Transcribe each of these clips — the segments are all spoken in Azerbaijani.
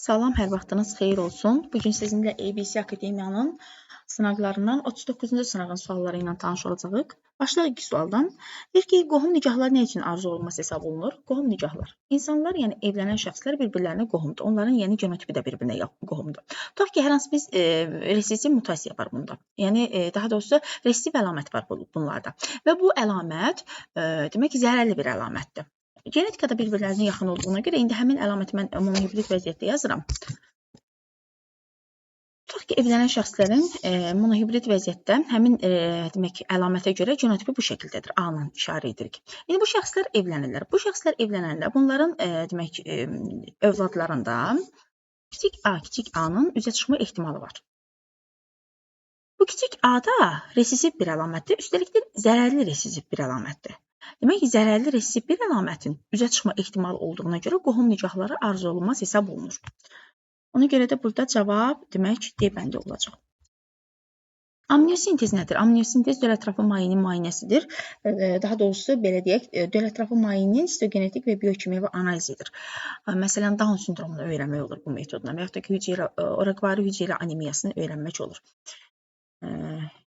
Salam, hər vaxtınız xeyir olsun. Bu gün sizinlə ABC Akademiyanın sınaqlarından 39-cu sınağın sualları ilə tanış olacağıq. Başlayaq ilk sualdan. Deyir ki, qohum nikahlar nə üçün arzu olunmaz hesab olunur? Qohum nikahlar. İnsanlar, yəni evlənən şəxslər bir-birlərinə qohumdur. Onların yəni genotipi də bir-birinə qohumdur. Tutaq ki, hər hansı bir resessiv mutasiya var bunda. Yəni daha doğrusu resessiv əlamət var bunlarda. Və bu əlamət demək ki, zərərli bir əlamətdir. Genetikada bir-birlərinə yaxın olduğuna görə indi həmin əlaməti mən monohibrid vəziyyətdə yazıram. Tutaq ki, evlənən şəxslərin monohibrid vəziyyətdə həmin demək əlamətə görə genotipi bu şəkildədir. A-la işarə edirik. İndi bu şəxslər evlənirlər. Bu şəxslər evlənəndə bunların demək övladlarında kiçik A, kiçik A-nın üzə çıxma ehtimalı var. Bu kiçik A da resessiv bir əlamətdir. Üstəlik də zərərli resessiv bir əlamətdir. Demək ki, zərərli resessiv bir əlamətin üzə çıxma ehtimalı olduğuna görə qohum nikahları arzu olunmaz hesab olunur. Ona görə də burada cavab demək D bəndi olacaq. Amniosintez nədir? Amniosintez döl ətrafı mayinin müayinəsidir. Daha doğrusu belə deyək, döl ətrafı mayinin sitogenetik və biokimyəvi analizidir. Məsələn, Down sindromunu öyrənmək olur bu metodla və yaxud da ki, hüceyrə, oraqvari hüceyrə anemiyasını öyrənmək olur.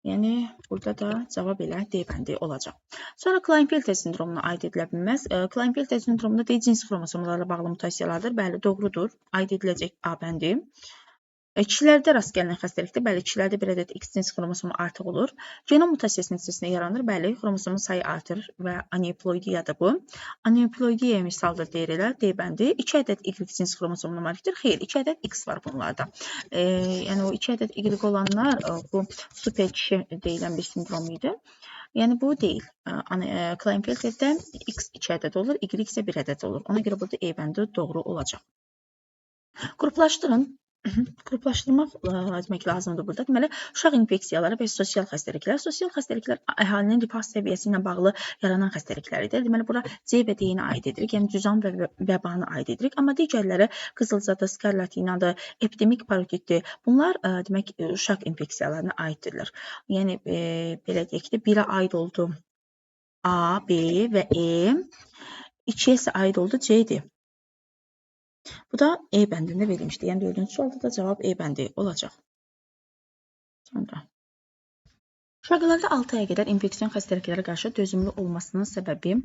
Yəni burada da cavab elə D bəndi olacaq. Sonra Klinefelter sindromuna aid edilə bilməz. Klinefelter sindromunda D cins xromosomlarla bağlı mutasiyalardır. Bəli, doğrudur. Aid ediləcək A bəndi. Kişilərdə rast gələn xəstəlikdə, bəli, kişilərdə bir ədəd X cins xromosomu artıq olur. Genom mutasiyası nəticəsində yaranır. Bəli, xromosomun sayı artır və aneuploidiyadır bu. Aneuploidiyaya misaldır deyir elə D bəndi. 2 ədəd Y cins xromosomuna malikdir. Xeyr, 2 ədəd X var bunlarda. Yəni o 2 ədəd Y olanlar bu super kişi deyilən bir sindrom idi. Yəni bu deyil. Klinefelterdə X 2 ədəd olur, Y isə 1 ədəd olur. Ona görə burada E bəndi doğru olacaq. Qruplaşdırın. Qruplaşdırmaq demək lazımdır burada. Deməli, uşaq infeksiyaları və sosial xəstəliklər. Sosial xəstəliklər əhalinin rifah səviyyəsi ilə bağlı yaranan xəstəliklərdir. Deməli, bura C və D-ni aid edirik. Yəni cüzam və vəbanı aid edirik. Amma digərləri qızılcadır, skarlatinadır, epidemik parotiddir. Bunlar demək uşaq infeksiyalarına aiddirlər. Yəni belə deyək də 1-ə aid oldu A, B və E. 2-yə isə aid oldu C, D. Bu da E bəndində verilmişdi. Yəni dördüncü sualda da cavab E bəndi olacaq. Sonra uşaqlarda 6 aya qədər infeksion xəstəliklərə qarşı dözümlü olmasının səbəbi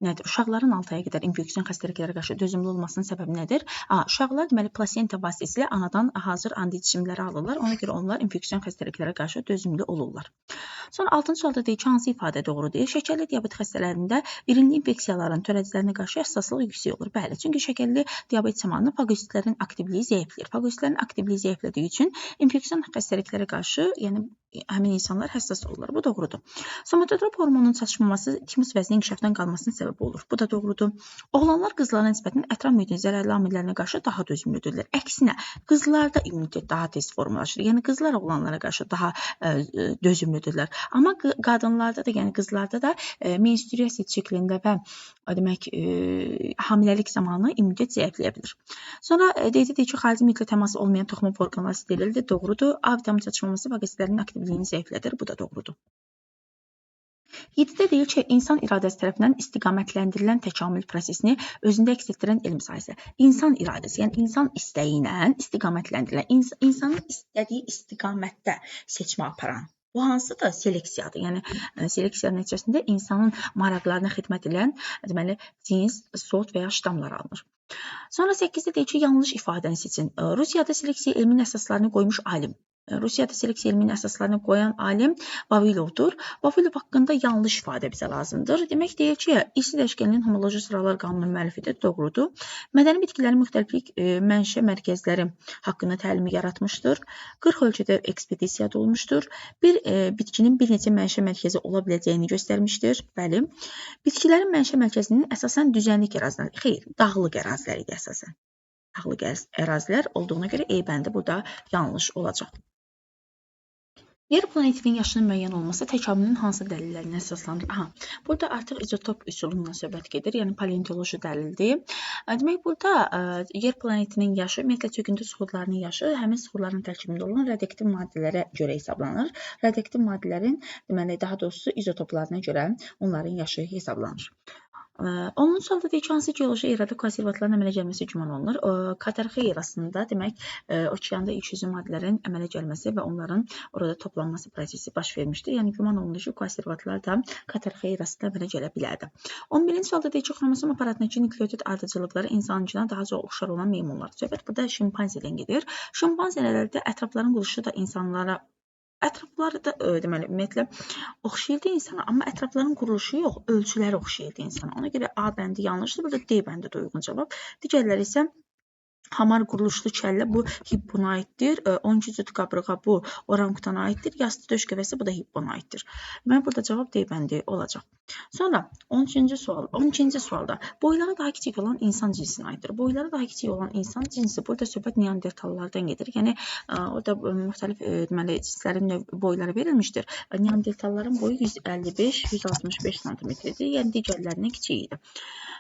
nədir? Uşaqların 6 aya qədər infeksion xəstəliklərə qarşı dözümlü olmasının səbəbi nədir? A, uşaqlar deməli plasenta vasitəsilə anadan hazır antijisimləri alırlar. Ona görə onlar infeksion xəstəliklərə qarşı dözümlü olurlar. Sonra 6-cı sualda deyir ki, hansı ifadə doğru deyir? Şəkərli diabet xəstələrində irinli infeksiyaların törədicilərinə qarşı həssaslıq yüksək olur. Bəli, çünki şəkərli diabet zamanı faqositlərin aktivliyi zəifləyir. Faqositlərin aktivliyi zəiflədiyi üçün infeksion xəstəliklərə qarşı, yəni həmin insanlar həssas olurlar. Bu doğrudur. Somatotrop hormonunun çatışmaması timus vəzinin inkişafdan qalmasına səbəb olur. Bu da doğrudur. Oğlanlar qızlara nisbətən ətraf mühitin zərərli amillərinə qarşı daha dözümlüdürlər. Əksinə, qızlarda immunitet daha tez formalaşır. Yəni qızlar oğlanlara qarşı daha dözümlüdürlər. Amma qadınlarda da, yəni qızlarda da menstruasiya siklində və demək hamiləlik zamanı immunitet zəifləyə bilər. Sonra deyir ki, xarici mühitlə təması olmayan toxumu orqanlar sterildir. Doğrudur. A vitamini çatışmaması faqositlərin aktivliyini zəiflədir. Bu da doğrudur. 7-də deyir ki, insan iradəsi tərəfindən istiqamətləndirilən təkamül prosesini özündə əks etdirən elm sahəsi. İnsan iradəsi, yəni insan istəyi ilə istiqamətlərəndirilən, insanın istədiyi istiqamətdə seçmə aparan. Bu hansıdır? Seleksiyadır. Yəni seleksiya nəticəsində insanın maraqlarına xidmət edən, deməli, cins, sort və ya ştamlar alınır. Sonra 8-də deyir ki, yanlış ifadəni seçin. Rusiyada seleksiya elminin əsaslarını qoymuş alim. Rusiyada seleksiya elminin əsaslarını qoyan alim Vavilovdur. Vavilov haqqında yanlış ifadə bizə lazımdır. Demək deyir ki, irsi dəyişkənliyin homoloji sıralar qanunun müəllifidir. Doğrudur. Mədəni bitkilərin müxtəliflik mənşə mərkəzləri haqqında təlimi yaratmışdır. 40 ölkədə ekspedisiyada olmuşdur. Bir bitkinin bir neçə mənşə mərkəzi ola biləcəyini göstərmişdir. Bəli. Bitkilərin mənşə mərkəzinin əsasən düzənlik ərazilər, xeyr, dağlıq ərazilər idi əsasən. Dağlıq ərazilər olduğuna görə E bəndi burada yanlış olacaq. Yer planetinin yaşının müəyyən olması təkamülün hansı dəlillərinə əsaslanır? Aha, burada artıq izotop üsulundan söhbət gedir, yəni paleontoloji dəlildir. Demək, burada yer planetinin yaşı, ümumiyyətlə çöküntü süxurlarının yaşı həmin süxurların tərkibində olan radioaktiv maddələrə görə hesablanır. Radioaktiv maddələrin, deməli, daha doğrusu izotoplarına görə onların yaşı hesablanır. Onun sualda deyir ki, hansı geoloji erada koaservatların əmələ gəlməsi güman olunur? Katarxi erasında, demək, okeanda ilk üzü maddələrin əmələ gəlməsi və onların orada toplanması prosesi baş vermişdir. Yəni, güman olunur ki, koaservatlar da katarxi erasında əmələ gələ bilərdi. 11-ci sualda deyir ki, xromosom aparatındakı nükleotid ardıcıllıqları insanınkına daha çox oxşar olan meymunlar. Söhbət burada şimpanzedən gedir. Şimpanzelərdə ətrafların quruluşu da insanlara ətrafları da deməli, ümumiyyətlə oxşayırdı insana, amma ətrafların quruluşu yox, ölçüləri oxşayırdı insana. Ona görə A bəndi yanlışdır, burada D bəndi də uyğun cavab. Digərləri isə hamar quruluşlu kəllə bu hippona aiddir. 12 cüt qabırğa bu orangutana aiddir. Yastı döş qəfəsi bu da hippona aiddir. Deməli, burada cavab D bəndi olacaq. Sonra 13-cü sual, 12-ci sualda boyları daha kiçik olan insan cinsinə aiddir. Boyları daha kiçik olan insan cinsi, burada söhbət neandertallardan gedir. Yəni orada müxtəlif deməli cinslərin boyları verilmişdir. Neandertalların boyu 155-165 santimetrdir. Yəni digərlərindən kiçik idi.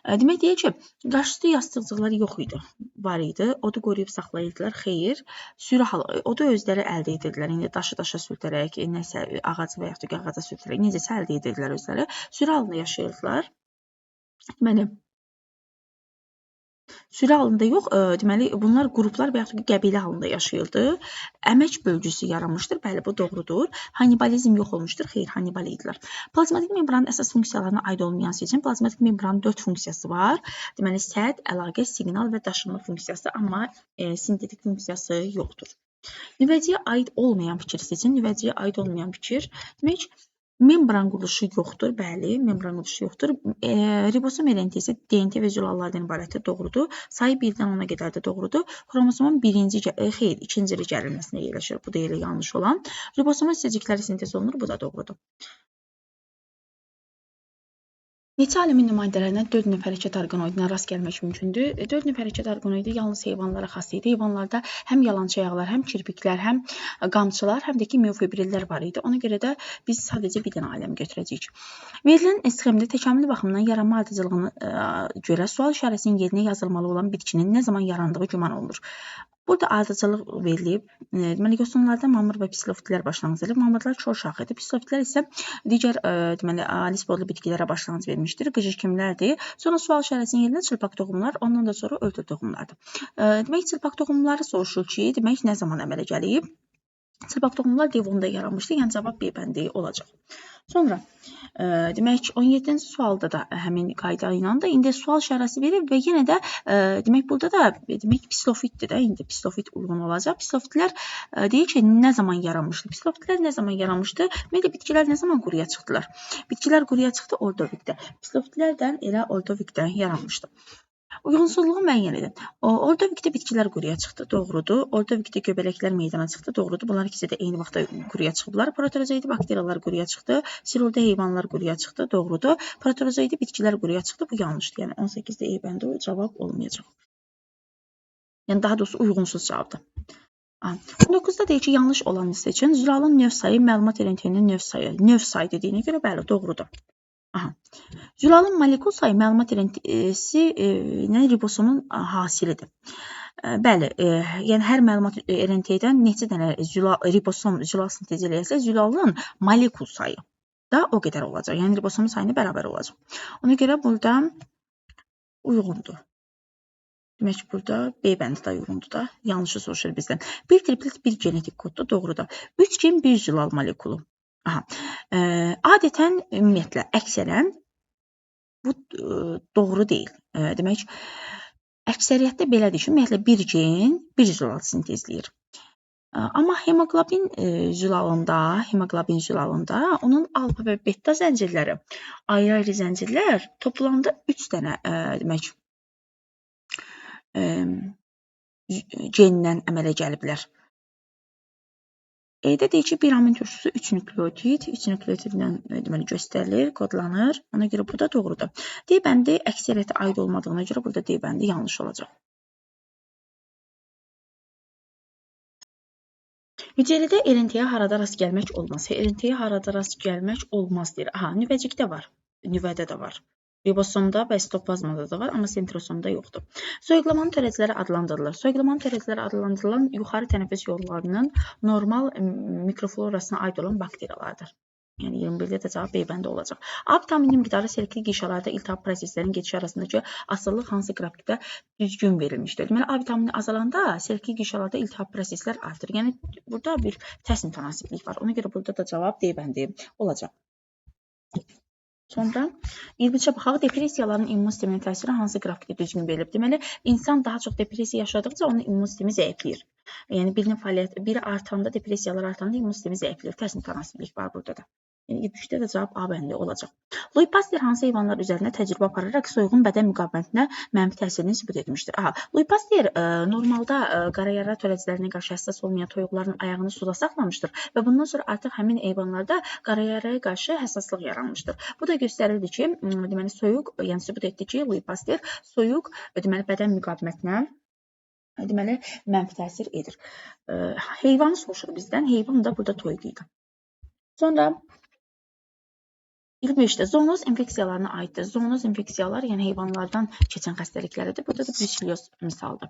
Demək deyir ki, qaşüstü yastıqcıqlar yox idi, var idi. Odu qoruyub saxlayırdılar. Xeyr. Sürü halı, odu özləri əldə edirdilər. İndi daşı daşa sürtərək, nəsə ağacı və yaxud da ağaca sürtərək necəsə əldə edirdilər özləri. Sürü halında yaşayırdılar. Deməli, sürü halında yox, deməli, bunlar qruplar və yaxud da qəbilə halında yaşayırdı. Əmək bölgüsü yaranmışdır. Bəli, bu doğrudur. Hannibalizm yox olmuşdur. Xeyr, hannibal idilər. Plazmatik membranın əsas funksiyalarına aid olmayan seçim. Plazmatik membranın 4 funksiyası var. Deməli, sədd, əlaqə, siqnal və daşınma funksiyası, amma sintetik funksiyası yoxdur. Nüvəciyə aid olmayan fikir seçin. Nüvəciyə aid olmayan fikir. Demək, membran quruluşu yoxdur, bəli, membran quruluşu yoxdur. Ribosom RNT-si DNT və zülallardan ibarətdir, doğrudur. Sayı 1-dən 10-a qədər də doğrudur. Xromosomun birinci, xeyr, ikinci gərilməsində yerləşir. Bu da elə yanlış olan. Ribosomun hissəcikləri sintez olunur, bu da doğrudur. Neçə aləmin nümayəndələrinə 4 növ hərəkət orqanoidinə rast gəlmək mümkündür? 4 növ hərəkət orqanoidi yalnız heyvanlara xas idi. Heyvanlarda həm yalançı ayaqlar, həm kirpiklər, həm qamçılar, həm də ki miofibrillər var idi. Ona görə də biz sadəcə bir dənə aləm götürəcəyik. Verilən sxemdə təkamülü baxımından yaranma ardıcıllığına görə sual işarəsinin yerinə yazılmalı olan bitkinin nə zaman yarandığı güman olunur. Burada ardıcıllıq verilib. Deməli, yosunlarda mamır və psilofitlər başlanğıc edib. Mamırlar çox şax idi. Psilofitlər isə digər deməli, alisporlu bitkilərə başlanğıc vermişdir. Qıcıkimlərdir. Sonra sual işarəsinin yerinə çılpaq toxumlar, ondan da sonra öldür toxumlardır. Demək, çılpaq toxumları soruşur ki, demək, nə zaman əmələ gəlib? Çılpaq toxumlar Devonda yaranmışdı. Yəni, cavab B bəndi olacaq. Sonra, demək, 17-ci sualda da həmin qayda ilə də indi sual işarəsi verir və yenə də, demək, burada da demək, psilofitdir də, indi psilofit uyğun olacaq. Psilofitlər deyir ki, nə zaman yaranmışdı? Psilofitlər nə zaman yaranmışdı? Ümumiyyətlə, bitkilər nə zaman quruya çıxdılar? Bitkilər quruya çıxdı Ordovikdə. Psilofitlər də elə Ordovikdə yaranmışdı. Uyğunsuzluğu müəyyən edin. Ordovikdə bitkilər quruya çıxdı, doğrudur. Ordovikdə göbələklər meydana çıxdı, doğrudur. Bunlar ikisi də eyni vaxtda quruya çıxıblar. Proterozoidi bakteriyalar quruya çıxdı. Silurda heyvanlar quruya çıxdı, doğrudur. Proterozoidi bitkilər quruya çıxdı, bu yanlışdır. Yəni 18-də E bəndi cavab olmayacaq. Yəni daha doğrusu uyğunsuz cavabdır. 19-da deyir ki, yanlış olanı seçin. Zülalın növ sayı, məlumat RNT-nin növ sayı. Növ sayı dediyinə görə bəli, doğrudur. Aha. Zülalın molekul sayı məlumat RNT-si ribosomun hasilidir. Bəli, yəni hər məlumat RNT-dən neçə dənə ribosom zülal sintez eləyərsə, zülalın molekul sayı da o qədər olacaq. Yəni ribosomun sayına bərabər olacaq. Ona görə burada uyğundur. Demək ki, burada B bəndi də uyğundur da. Yanlışı soruşur bizdən. Bir triplet bir genetik koddur, doğrudur. 3 gen bir zülal molekulu. Aha. Adətən, ümumiyyətlə, əksərən bu doğru deyil. Demək, əksəriyyətdə belədir ki, ümumiyyətlə, bir gen bir zülal sintezləyir. Amma hemoqlobin zülalında, onun alfa və beta zəncirləri, ayrı-ayrı zəncirlər toplamda 3 dənə demək, gendən əmələ gəliblər. E-də deyir ki, bir amin turşusu 3 nükleotid, 3 nükleotidlə deməli göstərilir, kodlanır. Ona görə bu da doğrudur. D bəndi əksəriyyətə aid olmadığına görə burada D bəndi yanlış olacaq. Hüceyrədə RNT-yə harada rast gəlmək olmaz? RNT-yə harada rast gəlmək olmaz deyir. Aha, nüvəcikdə var, nüvədə də var. Ribosomda və sitoplazmada da var, amma sentrosomda yoxdur. Soyuqlamanın törədiciləri adlandırılır. Soyuqlamanın törədiciləri adlandırılan yuxarı tənəffüs yollarının normal mikroflorasına aid olan bakteriyalardır. Yəni 21-də də cavab B bəndi olacaq. A vitaminin miqdarı selektiv qişalarda iltihab proseslərinin gedişi arasındakı asılılıq hansı qrafikdə düzgün verilmişdir? Deməli, A vitamini azalanda selektiv qişalarda iltihab proseslər artır. Yəni burada bir tərs mütənasiblik var. Ona görə burada da cavab D bəndi olacaq. Sonra 23-ə baxaq. Depressiyaların immun sisteminə təsiri hansı qrafikdə düzgün verilib? Deməli, insan daha çox depressiya yaşadıkca onun immun sistemi zəifləyir. Yəni birinin fəaliyyəti, biri artanda, depressiyalar artanda immun sistemi zəifləyir. Tərs mütənasiblik var burada da. Yəni 23-də də cavab A bəndi olacaq. Louis Pasteur hansı heyvanlar üzərində təcrübə apararaq soyuğun bədən müqavimətinə mənfi təsirini sübut etmişdir? Aha, Louis Pasteur normalda qarayara törədicilərinə qarşı həssas olmayan toyuqların ayağını suda saxlamışdır və bundan sonra artıq həmin heyvanlarda qarayaraya qarşı həssaslıq yaranmışdır. Bu da göstərirdi ki, deməli soyuq, yəni sübut etdi ki, Louis Pasteur soyuq deməli bədən müqavimətinə deməli mənfi təsir edir. Heyvanı soruşur bizdən. Heyvan da burada toyuq idi. Sonra 25-də zoonoz infeksiyalarına aiddir. Zoonoz infeksiyalar, yəni heyvanlardan keçən xəstəliklərdir. Burada da bruselyoz misaldır.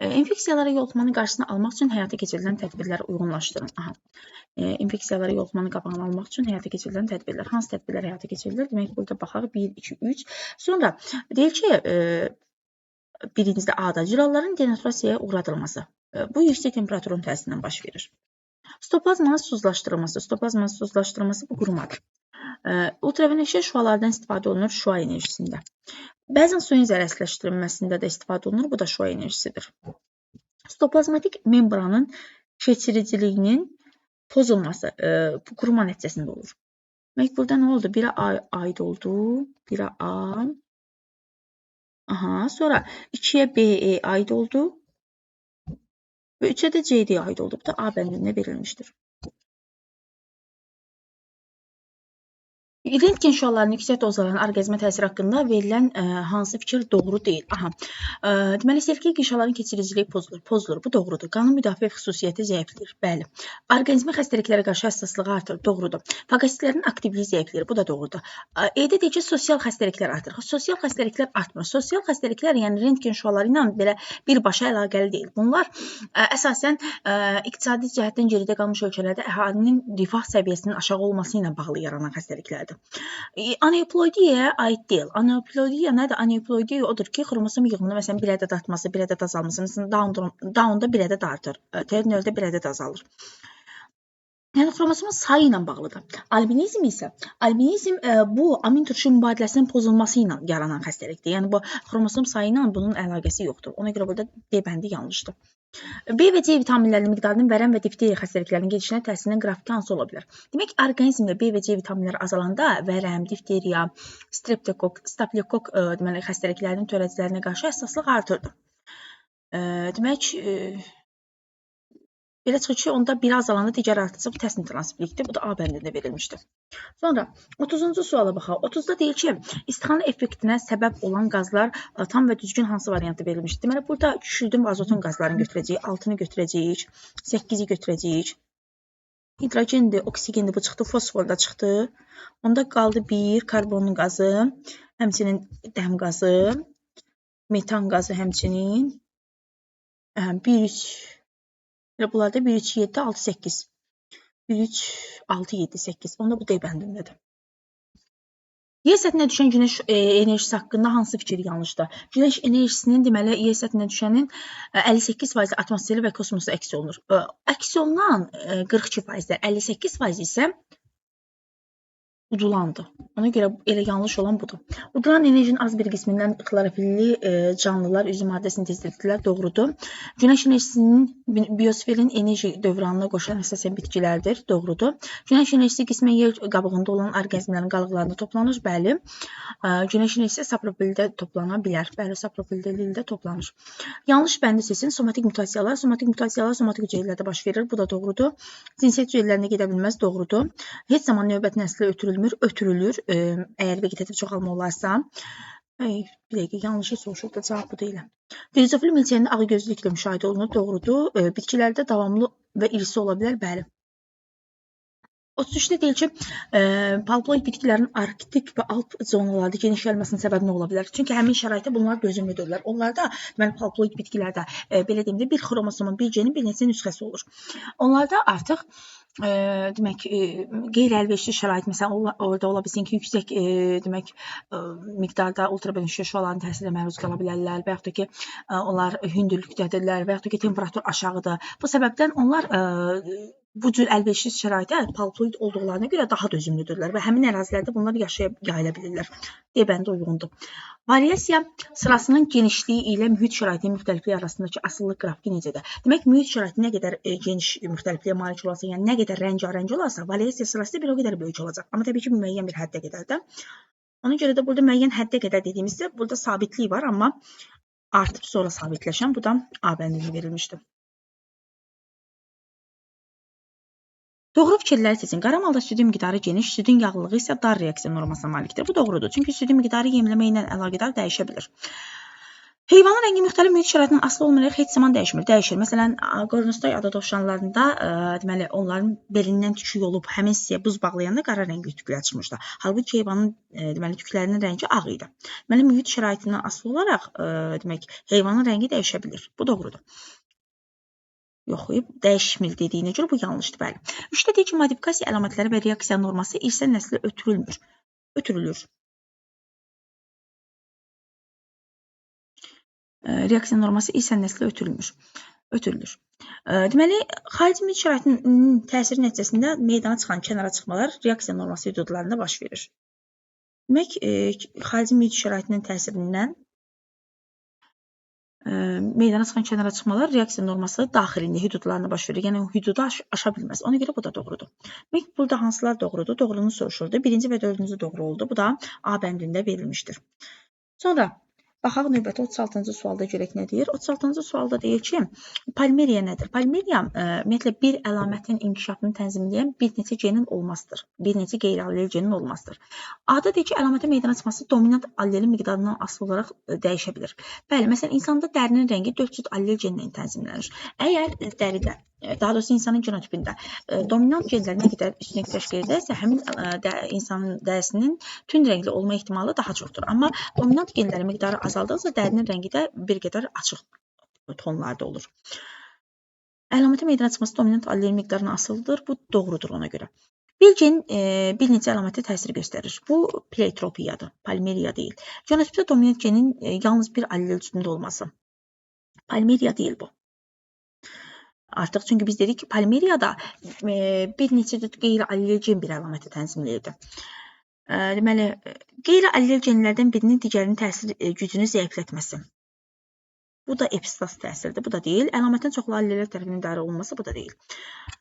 İnfeksiyalara yoluxmanın qarşısını almaq üçün həyata keçirilən tədbirləri uyğunlaşdırın. Aha. İnfeksiyalara yoluxmanın qabağını almaq üçün həyata keçirilən tədbirlər. Hansı tədbirlər həyata keçirilir? Demək, burada baxaq 1, 2, 3. Sonra deyir ki, birincide A-da cilaların denaturasiyaya uğradılması. Bu yüksək temperaturun təsirindən baş verir. Sitoplazmanın susuzlaşdırılması. Sitoplazmanın susuzlaşdırılması bu qurumadır. Ultrabənövşə şüalardan istifadə olunur şüa enerjisində. Bəzən suyun zərərsizləşdirilməsində də istifadə olunur. Bu da şüa enerjisidir. Sitoplazmatik membranın keçiriciliyinin pozulması bu quruma nəticəsində olur. Demək, burada nə oldu? 1-ə A aid oldu. 1-ə A. Aha, sonra 2-yə BE aid oldu. Və 3-ə də CD aid oldu. Bu da A bəndində verilmişdir. Rentgen şüalarının yüksək dozalarının orqanizmə təsiri haqqında verilən hansı fikir doğru deyil? Aha. Deməli, selektiv qişaların keçiriciliyi pozulur. Pozulur. Bu doğrudur. Qanın müdafiə xüsusiyyəti zəifləyir. Bəli. Orqanizmin xəstəliklərə qarşı həssaslığı artır. Doğrudur. Faqositlərin aktivliyi zəifləyir. Bu da doğrudur. E-də deyir ki, sosial xəstəliklər artır. Sosial xəstəliklər artmır. Sosial xəstəliklər, yəni rentgen şüaları ilə belə birbaşa əlaqəli deyil. Bunlar əsasən iqtisadi cəhətdən geridə qalmış ölkələrdə əhalinin rifah səviyyəsinin aşağı olması ilə bağlı yaranan xəstəliklərdir. Aneuploidiyaya aid deyil. Aneuploidiya nədir? Aneuploidiya odur ki, xromosom yığımında məsələn bir ədəd artması, bir ədəd azalması. Məsələn, Down-da bir ədəd artır, Turner'də bir ədəd azalır. Yəni xromosomun sayı ilə bağlıdır. Albinizm isə, albinizm bu amin turşu mübadiləsinin pozulması ilə yaranan xəstəlikdir. Yəni bu xromosom sayı ilə bunun əlaqəsi yoxdur. Ona görə burada D bəndi yanlışdır. B və C vitaminlərinin miqdarının vərəm və difteriya xəstəliklərinin gedişinə təsirinin qrafiki hansı ola bilər? Demək, orqanizmdə B və C vitaminləri azalanda vərəm, difteriya, streptokok, stafilokok deməli xəstəliklərinin törədicilərinə qarşı həssaslıq artırdı. Demək, belə çıxır ki, onda biri azalanda digəri artacaq. Bu tərs mütənasiblikdir. Bu da A bəndində verilmişdir. Sonra 30-cu suala baxaq. 30-da deyir ki, istixana effektinə səbəb olan qazlar tam və düzgün hansı variantda verilmişdir? Deməli, burada kükürdün və azotun qazlarını götürəcəyik, 6-nı götürəcəyik, 8-i götürəcəyik. Hidrogendir, oksigendir, bu çıxdı, fosfor da çıxdı. Onda qaldı 1 karbonun qazı, həmçinin dəm qazı, metan qazı həmçinin. 1, 3, elə bunlarda 1, 3, 7, 6, 8. 1, 3, 6, 7, 8. Onda bu D bəndindədir. Yer səthinə düşən günəş enerjisi haqqında hansı fikir yanlışdır? Günəş enerjisinin, deməli, yer səthinə düşənin 58% atmosferə və kosmosa əks olunur. Əks olunan 42%-lər, 58% isə udulandır. Ona görə elə yanlış olan budur. Udulan enerjinin az bir qismindən xlorofilli canlılar üzüm maddə sintezləyirlər. Doğrudur. Günəş enerjisinin biosferin enerji dövranına qoşulan əsasən bitkilərdir. Doğrudur. Günəş enerjisi qismən yer qabığında olan orqanizmlərin qalıqlarında toplanır. Bəli. Günəş enerjisi saprofildə toplana bilər. Bəli, saprofildə toplanır. Yanlış bəndi seçin. Somatik mutasiyalar. Somatik mutasiyalar somatik hüceyrələrdə baş verir. Bu da doğrudur. Cinsiyyət hüceyrələrinə gedə bilməz. Doğrudur. Heç zaman növbəti nəslə ötürülmür. Ötürülür. Əgər vegetativ çoxalma olarsa. Bir dəqiqə, yanlışı soruşur da cavab bu deyil. Drizofil milçəyində ağ gözlüklə müşahidə olunur. Doğrudur. Bitkilərdə davamlı və irsi ola bilər. Bəli. 33-də deyir ki, poliploid bitkilərin arktik və alp zonalarda geniş yayılmasının səbəbi nə ola bilər? Çünki həmin şəraitdə bunlar dözümlüdürlər. Onlarda, deməli, poliploid bitkilərdə, belə deyim də, bir xromosomun, bir genin bir neçə nüsxəsi olur. Onlarda artıq demək, qeyri-əlverişli şərait, məsələn, orada ola bilsin ki, yüksək demək, miqdarda ultrabənövşə şüalarının təsirinə məruz qala bilərlər və yaxud da ki, onlar hündürlükdədirlər və yaxud da ki, temperatur aşağıdır. Bu səbəbdən onlar bu cür əlverişsiz şəraitə poliploid olduqlarına görə daha dözümlüdürlər və həmin ərazilərdə bunlar yaşaya yayıla bilirlər. D bəndi uyğundur. Variasiya sırasının genişliyi ilə mühit şəraitinin müxtəlifliyi arasındakı asılılıq qrafiki necədir? Demək, mühit şəraiti nə qədər geniş müxtəlifliyə malik olarsa, yəni nə qədər rəngarəng olarsa, variasiya sırası bir o qədər böyük olacaq. Amma təbii ki, müəyyən bir həddə qədər də. Ona görə də burada müəyyən həddə qədər dediyimizdə burada sabitlik var, amma artıb sonra sabitləşən, bu da A bəndində verilmişdir. Doğru fikirləri seçin. Qaramalda südün miqdarı geniş, südün yağlılığı isə dar reaksiya normasına malikdir. Bu doğrudur. Çünki südün miqdarı yemləmə ilə əlaqədar dəyişə bilir. Heyvanın rəngi müxtəlif mühit şəraitindən asılı olmayaraq heç zaman dəyişmir. Dəyişir. Məsələn, Qornostay ada dovşanlarında, deməli, onların belindən tükü yolub həmin hissəyə buz bağlayanda qara rəngli tüklər çıxmışdı. Halbuki heyvanın deməli, tüklərinin rəngi ağ idi. Deməli, mühit şəraitindən asılı olaraq demək, heyvanın rəngi dəyişə bilir. Bu doğrudur. Yox, dəyişmir dediyinə görə bu yanlışdır, bəli. 3-də deyir ki, modifikasiya əlamətləri və reaksiya norması irsən nəslə ötürülmür. Ötürülür. Reaksiya norması irsən nəslə ötürülmür. Ötürülür. Deməli, xarici mühit şəraitinin təsiri nəticəsində meydana çıxan kənara çıxmalar reaksiya norması hüdudlarında baş verir. Demək, xarici mühit şəraitinin təsirindən meydana çıxan kənara çıxmalar reaksiya norması daxilində hüdudlarına baş verir. Yəni, hüdudu aşa bilməz. Ona görə bu da doğrudur. Demək, burada hansılar doğrudur? Doğrunu soruşurdu. Birinci və dördüncü doğru oldu. Bu da A bəndində verilmişdir. Sonra baxaq növbəti 36-cı sualda görək nə deyir. 36-cı sualda deyir ki, polimeriya nədir? Polimeriya ümumiyyətlə bir əlamətin inkişafını tənzimləyən bir neçə genin olmasıdır. Bir neçə qeyri-allel genin olmasıdır. A-da deyir ki, əlamətin meydana çıxması dominant allelin miqdarından asılı olaraq dəyişə bilir. Bəli, məsələn, insanda dərinin rəngi 400 allel genlə tənzimlənir. Əgər dəridə, daha doğrusu insanın genotipində dominant genlər nə qədər üstünlük təşkil edərsə, həmin insanın dərisinin tünd rəngli olma ehtimalı daha çoxdur. Amma dominant genlərin miqdarı azaldıqca dərinin rəngi də bir qədər açıq tonlarda olur. Əlamətin meydana çıxması dominant allelin miqdarına asılıdır. Bu doğrudur ona görə. Bir gen bir neçə əlamətə təsir göstərir. Bu pleiotropiyadır, polimeriya deyil. Genotipdə dominant genin yalnız bir allel üstündə olması. Polimeriya deyil bu. Artıq çünki biz dedik ki, polimeriyada bir neçə qeyri-allel gen bir əlaməti tənzimləyirdi. Deməli, qeyri-allel genlərdən birinin digərinin təsir gücünü zəiflətməsi. Bu da epistas təsirdir, bu da deyil. Əlamətin çoxlu allellər tərəfindən idarə olunması, bu da deyil.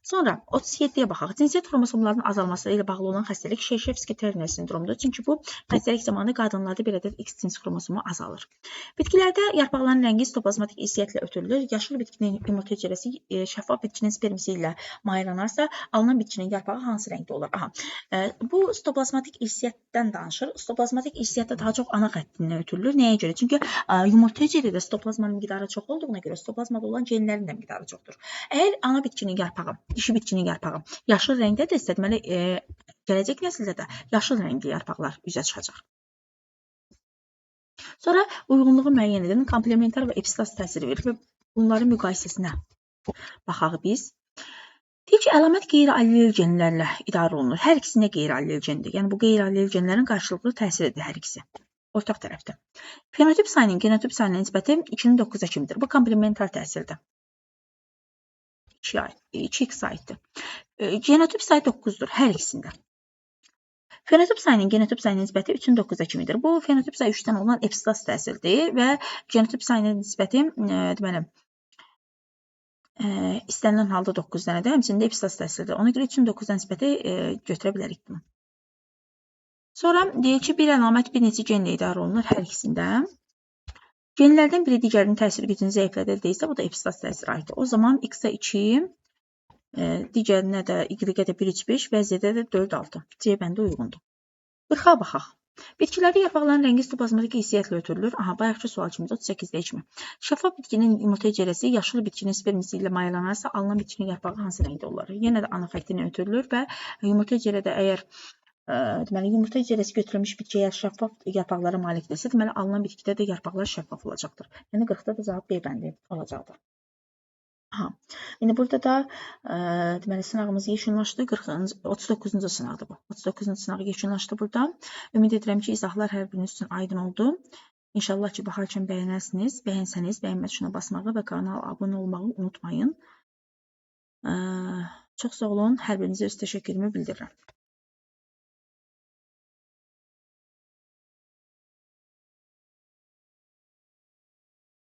Sonra 37-yə baxaq. Cinsiyyət xromosomlarının azalması ilə bağlı olan xəstəlik Şerşevski-Terner sindromudur. Çünki bu xəstəlik zamanı qadınlarda bir ədəd X cins xromosomu azalır. Bitkilərdə yarpaqların rəngi sitoplazmatik irsiyyətlə ötürülür. Yaşıl bitkinin yumurta hüceyrəsi şəffaf bitkinin spermisi ilə mayalanarsa, alınan bitkinin yarpağı hansı rəngdə olur? Aha. Bu sitoplazmatik irsiyyətdən danışır. Sitoplazmatik irsiyyətdə daha çox ana xəttindən ötürülür. Nəyə görə? Çünki yumurta hüceyrədə sitoplazmanın miqdarı çox olduğuna görə sitoplazmada olan genlərin də miqdarı çoxdur. Əgər ana bitkinin yarpağı, dişi bitkinin yarpağı yaşıl rəngdədirsə, deməli, gələcək nəsildə də yaşıl rəngli yarpaqlar üzə çıxacaq. Sonra uyğunluğu müəyyən edən komplementar və epistas təsiri verir və bunların müqayisəsinə baxaq biz. Deyir ki, əlamət qeyri-allel genlərlə idarə olunur. Hər ikisində qeyri-allel gendir. Yəni, bu qeyri-allel genlərin qarşılıqlı təsiridir hər ikisi. Ortaq tərəfdə. Fenotip sayının genotip sayına nisbəti 2-nin 9-a kimidir. Bu komplementar təsirdir. 2x aiddir. Genotip sayı 9-dur hər ikisində. Fenotip sayının genotip sayına nisbəti 3-ün 9-a kimidir. Bu fenotip sayı 3-dən olan epistas təsirdir və genotip sayına nisbəti deməli, istənilən halda 9 dənədir. Həmçinin də epistas təsirdir. Ona görə 3-ün 9-a nisbəti götürə bilərik bunu. Sonra deyir ki, bir əlamət bir neçə genlə idarə olunur hər ikisində. Genlərdən biri digərinin təsir gücünü zəiflədir deyilsə, bu da epistas təsirə aiddir. O zaman X-ə 2, digərinə də Y-ə də 1, 3, 5 və Z-də də 4, 6. C bəndi uyğundur. 40-a baxaq. Bitkilərdə yarpaqların rəngi sitoplazmadakı hissiyyətlə ötürülür. Aha, bayaqki sual kimi 38-də kimi. Şəffaf bitkinin yumurta hüceyrəsi yaşıl bitkinin spermisi ilə mayalanarsa, alınan bitkinin yarpağı hansı rəngdə olar? Yenə də ana xətti ilə ötürülür və yumurta hüceyrədə əgər deməli yumurta hüceyrəsi götürülmüş bitki əgər şəffaf yarpaqlara malikdirsə, deməli alınan bitkidə də yarpaqlar şəffaf olacaqdır. Yəni 40-da da cavab B bəndi olacaqdır. Aha. İndi burada da deməli sınağımız yekunlaşdı. 40-cı 39-cu sınaqdır bu. 39-cu sınaq yekunlaşdı burada. Ümid edirəm ki, izahlar hər biriniz üçün aydın oldu. İnşallah ki, baxarkən bəyənərsiniz. Bəyənsəniz, bəyənmə tuşuna basmağı və kanala abunə olmağı unutmayın. Çox sağ olun. Hər birinizə öz təşəkkürümü bildirirəm.